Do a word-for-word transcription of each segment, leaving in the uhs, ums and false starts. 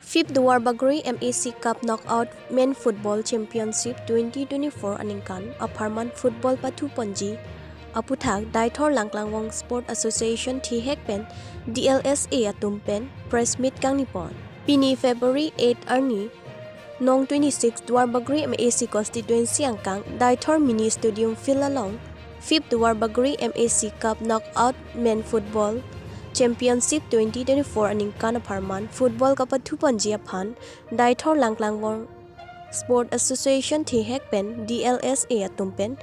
Fifth Duar Bagori M A C Cup Knockout Men Football Championship twenty twenty-four aningkan apharman football pathuponji aputhak Deithor Langklangvong Sport Association thihek pen D L S A atum pen press meet kangnipon. Pini February eight arni, nong twenty-six Duar Bagori M A C constituency angkang Deithor Mini Stadium Field along fifth Duar Bagori M A C Cup Knockout Men Football Championship twenty twenty-four aningkan apharman football kapathuponji aphan Deithor Langklangvong Sport Association thihek pen D L S A atum pen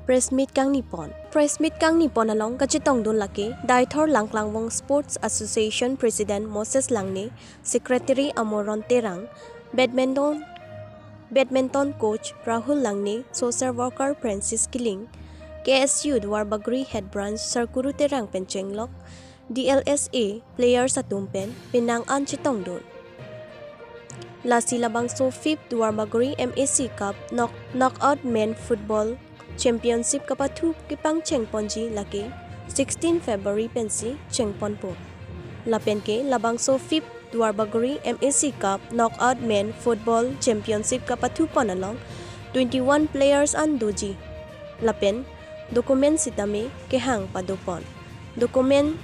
press meet kangnipon. Press meet kangnipon along kachetongdun lake Deithor Langklangvong Sports Association President Moses Langne, Secretary Amoron Terang, badminton badminton coach Rahul Langne, social worker Francis Kiling, K S U Duar Bagori Head Branch Sarkuru Terang pen chenglok D L S A players atum pen penang an chetongdun. Lasi labangso fifth Duar Bagori M A C Cup knock knockout Men Football Championship kapathu kepangchengponji lake sixteen February pensi chengponpo. Lapen ke labangso fifth Duar Bagori M A C Cup Knockout Men Football Championship kapathupon along twenty-one players an doji. Lapen document sitame kehang padopon. Document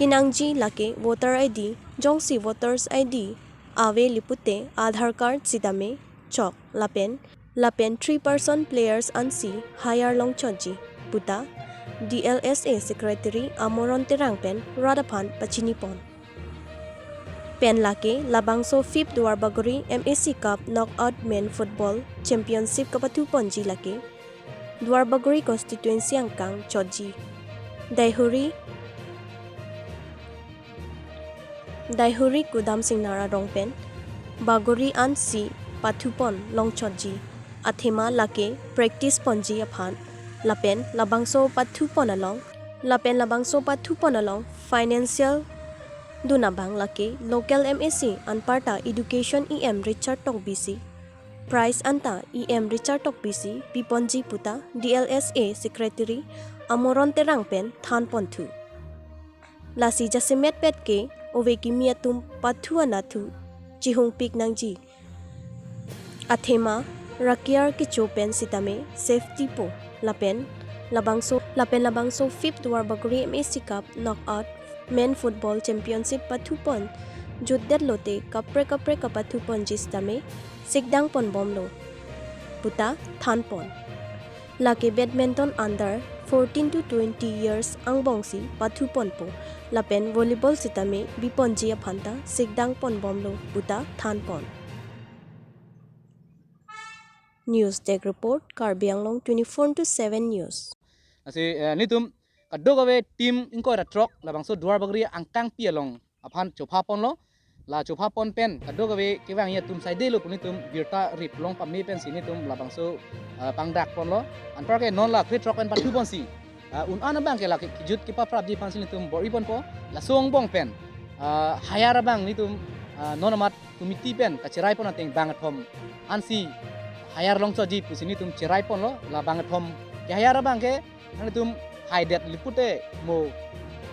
kenangji lake voter I D, jongsi voters I D ave lipute Aadhaar card sitame chok lapen lapen three person players ansi hire longchotji puta D L S A Secretary Amoron Terang pen rat aphan pachinipon. Pen lake labangso fifth Duar Bagori M A C Cup Knockout Men Football Championship kapathuponji lake Duar Bagori constituency angkang chotji Daihuri Daihuri Kudam Singnar arong pen Bagori ansi pathupon longchotji. Athema lake practice ponji aphan lapen labangso pathupon along lapen labangso pathupon along financial dun abang lake local M A C anparta Education E M Richard Tokbi si prize anta E M Richard Tokbi si piponji puta D L S A Secretary Amoron Terang pen thanponthu. Lasi jasemet pet ke ove kimi atum pathu anathu chihungpik nangji. Athema rakiar kecho pen sitame safety po lapen labangso lapen labangso fifth Duar Bagori M A C Cup Knockout Men Football Championship pathupon jutdet lote kaprek kaprek kapathuponji sitame sikdang ponbomlo puta thanpon. Lake badminton under fourteen to twenty years angbongsi pathuponpo lapen volleyball sitame biponji aphanta sikdang ponbomlo puta thanpon. News Desk Report, Karbi Anglong twenty-four into seven News. Lasi eh, nelitum kadokave team ingkoi ra throk labangso Duar Bagori angkangpi along aphan chophaponlo. La chophapon pen kadokave kevangji atum saidelo pu nelitum birta rip long pame pensi nelitum labangso eh, pangdakponlo. Anparke non la krethrok pen pathuponsi eh, un-an abang ke la ke- kejut kepaprapji aphansi nelitum bor-iponpo. Laso angbong pen eh, hire abang nelitum eh, non amat committee pen kacheraipon ateng bangkethom ansi hire longchotji pusi nelitum cheraiponlo. La bangkethom ke hire abang ke nelitum haidet lipute mo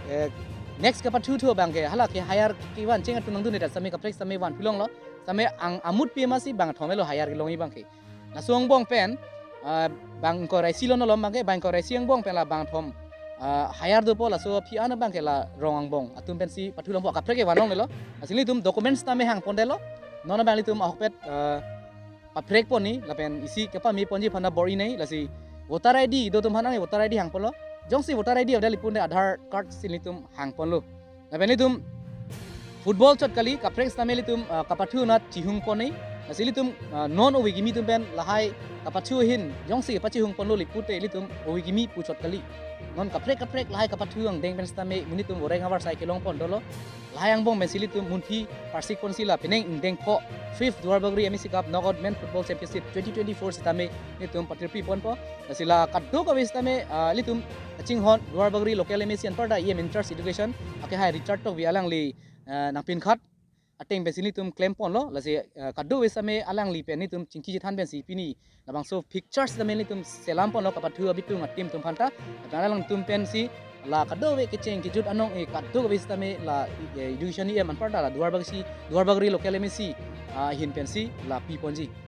eh, next kapathuthu abang ke hala ke hire kevan cheng atum nangdunde sitame kaprek sitame vanpilonglo. Sitame ang amut pi masi bangkethom elo hire kelongji abang ke. Laso angbong pen ah, bang ingkoi ra isi lo non alom abang ke bang ingkoi ra isi angbong pen la bangkethom ah, hire dopo laso aphi an abang ke la rong angbong atum pensi pathulongpo kaprek ke vanlonglelo. Lasi nelitum documents tame hangpondetlo. Non abang nelitum ahokpet ah, paprekponni lapen isi kepameponji aphan bor-inei. Lasi voter I D do atum aphan nang voter I D hangponlo. Jongsi voter I D avedet lipute Aadhaar card si nelitum hangponlo. Lapen nelitum football chot kali kaprek sitame nelitum ah, kapathu anat chihungponnei. Lasi nelitum ah, non ove kimi atum pen lahai kapathu ahin jongsi pachihungponlo lipute nelitum ove kimi pu chot kali. Non kaprek kaprek lahai kapathu angdeng pen sitame nelitum voreng avarsai kelongpon dolo. Lahai angbong pensi nelitum munthi parsikponsi la penang ingdeng pho fifth Duar Bagori M A C Cup Knockout Men Football Championship twenty twenty-four sitame nelitum patirpiponpo. Lasi la kadokave sitame ah, nelitum kachinghon Duar Bagori local M A C anparta E M in charge education akehai Richard Tokbi alangli ah, nangpinkhat ateng pensi nelitum klemponlo, lasi, eh, kadokave sitame alangli pen nelitum chingki chethan pensi pini labangso pictures sitame nelitum selamponlo kapathu abitung ateam atum aphanta. Lapen alangtum pensi la kadokave kecheng kejut anong-e kadokave sitame la, eh, education E M anparta la Duarbagori, Duarbagori local M A C, ah, ahin pensi la piponji.